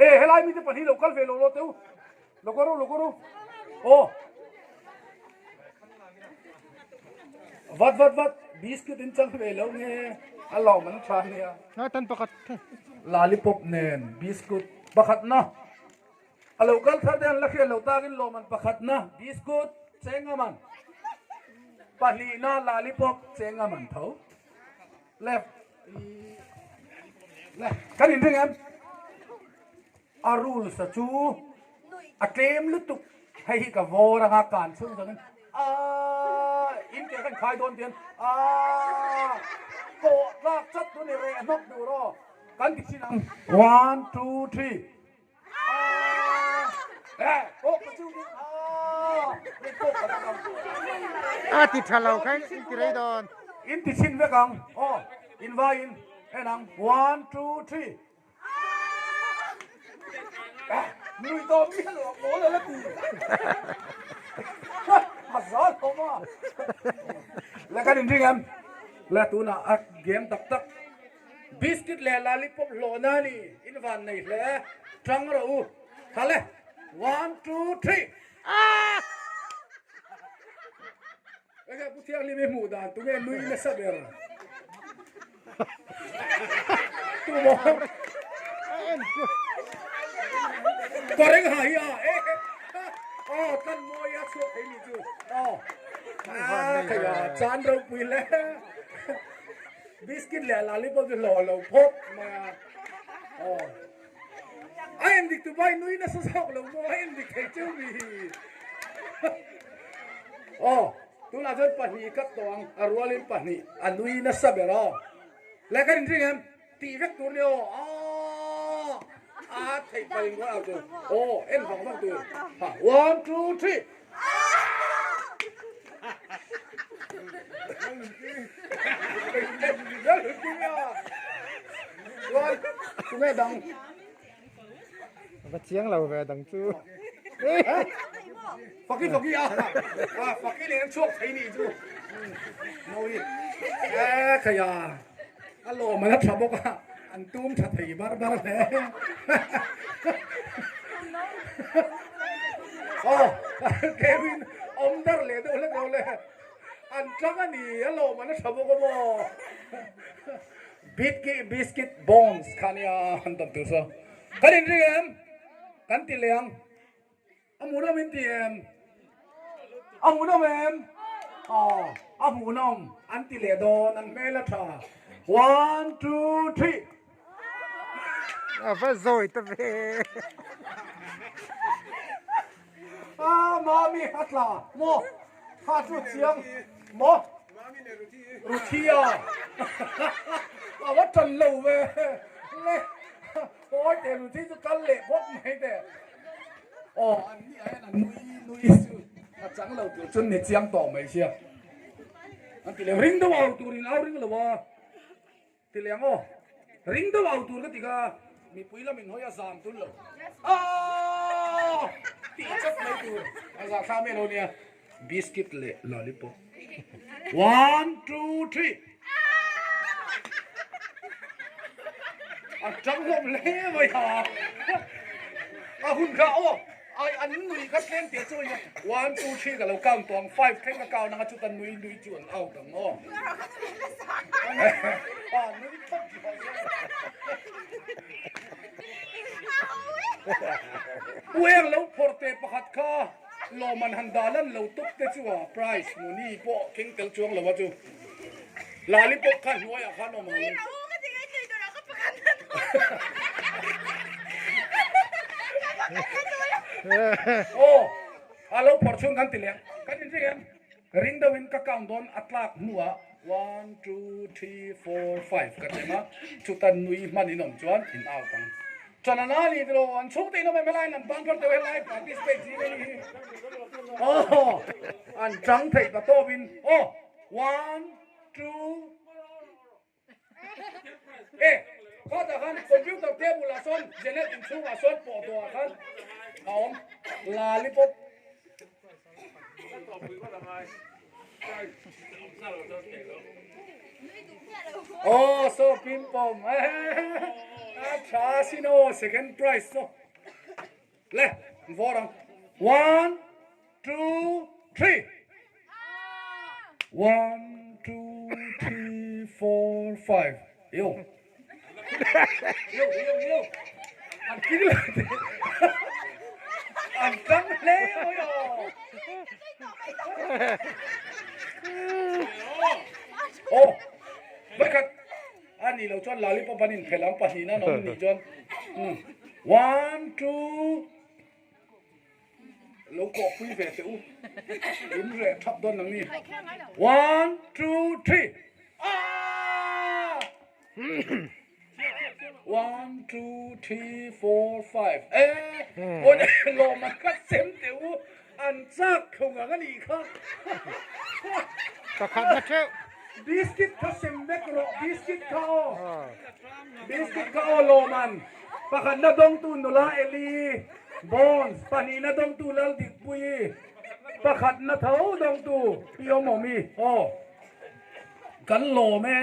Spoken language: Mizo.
E helai mite pahnih lo kal ve lo lo teh u. Lo kawr u, lo kawr u. Aw. Vat vat vat biscuit in chang ve lo nge a lawm an tha nia. Ha tan pakhat. Lollipop nen biscuit pakhat na. A lo kal thar te an la hriat lo takin lawm an pakhat na biscuit chenga man. Pahnihna lollipop chenga man tho. Left. Le kan inring em? A rules a chu a tlem lutuk hei hi ka vawr anga kan chhung zawngin a in ke khan khai dawn tian a kawh tlak chat tu ni reh hnawk duh rawh kan ti chin ang one two three a eh kawh ka chu a kawh ka A ti tha lo kha in ti rei dawn. In ti chhin vek ang aw in vaiin en ang one two three. Nui tawh miah lo a mawl a la ti. A za hlawm a. Le kan inring em? Le tunah a game tak tak. Biscuit leh lollipop hlawhna a ni. In van nei hle. Tang rawh u. Tha le. One, two, three. Enge Pu Thianghlim i hmuh dan tunge nui nasa ber? Tu maw? Kawreng ha hi a e aw tlan mawi a chhuak thei ni chu aw a thei a chan ropui le biscuit leh lollipop chu hlawh lo phawt mai a aw a en dik tu bai nui nasa zawk lo maw a en dik thei cheu mi hi Aw, tunah chuan pahnih ka tawng a rualin pahnih a nui nasa ber aw. Le ka inring em? Tih vek tur ni aw. Aw, a theih palh in rual au tur. Aw, en vang vang tur. Ha, one, two, three. Tunge dang? Va chiang lo ve dang chu. Faki faki a a faki leh an chhuak thei nih chu Mawi e thei a a lawm an a tha bawk a an tum tha thei bar bar hle aw Kevin awm dar leh deuh hlek lo le an tang a ni a lawm an a tha bawk a maw Biscuit bones kha nia an tam tur saw kan inring em kan ti leh ang. A hmuhnawm in ti em? A hmuhnawm em? Aw, a hmuhnawm an ti leh dawn, an hmel a tha. One, two, three. A va zawi ta ve. Ah, mami a tla maw? Kha chu chiang maw? Ruthi a. A va tan lo ve. Le, awi teh Ruthi chu kal leh bawk mai teh. Aw an ni ah hian an nui nui chu a chang lo tur chuan ni chiang tawh mai sia. An ti leh ring deuh au tur in au ring lo a ti leh ang aw. Ring deuh au tur ka ti kha mipui lam in hawi a zam tul lo. Aaa tih chawp mai tur a zah thla mai lo nia. Biscuit leh lollipop. One, two, three. A tang hlawm hle mai a. A hun kha aw ai an nui kha tlem teh chu ania. One, two, three ka lo count tawh ang. Five thleng ka count ang a chuta nui nui chu an out ang aw. A nui thawt rawh se. Pu eng lo phawrh teh pakhat kha. Lawman han dah lan lo tawp te chu a prize money pawh keng tel chuang lo a chu Lali pawh kha hnuaiah khan awm ang. Aw a lo phawrh chhung kan ti leh kan inring em ring deuh in ka count dawn a tlak hnuah one two three four five ka ti ang a chuta nui hman in awm chuan in out ang. Chanana ni tilo an chhung te in awm em helai in an ban thar teuh helai participate zing a ni hi aw an chang theih ta tawp in aw one two e khatah khan computer table ah sawn Janet inchhung ah sawn pawh tawh ah khan a awm lollipop Aw saw pim pawm. A tha sin aw second prize chu. Le vawr ang. One, two, three. One, two, three, four, five. Yo. Yo, yo, yo. An king le. An tang hle oi aw. Oh, bakhat a nih loh chuan lollipop an inphelh ang pahnihna an awm nih chuan one two lo kawhpui ve teh u in reh thap dawn ang ni one two three ah one two three four five e awle lawm an khat sem teh u an chak thlung ang a nih kha Pakhat na theuh. Biscuit kha sem vek rawh biscuit kha aw biscuit kha aw lawman pakhat na dawngtu nula Eli Bones pahnihna dawngtu Laldikpuii pakhat na tho dawngtu Pi Awmawmi aw kan lawm e.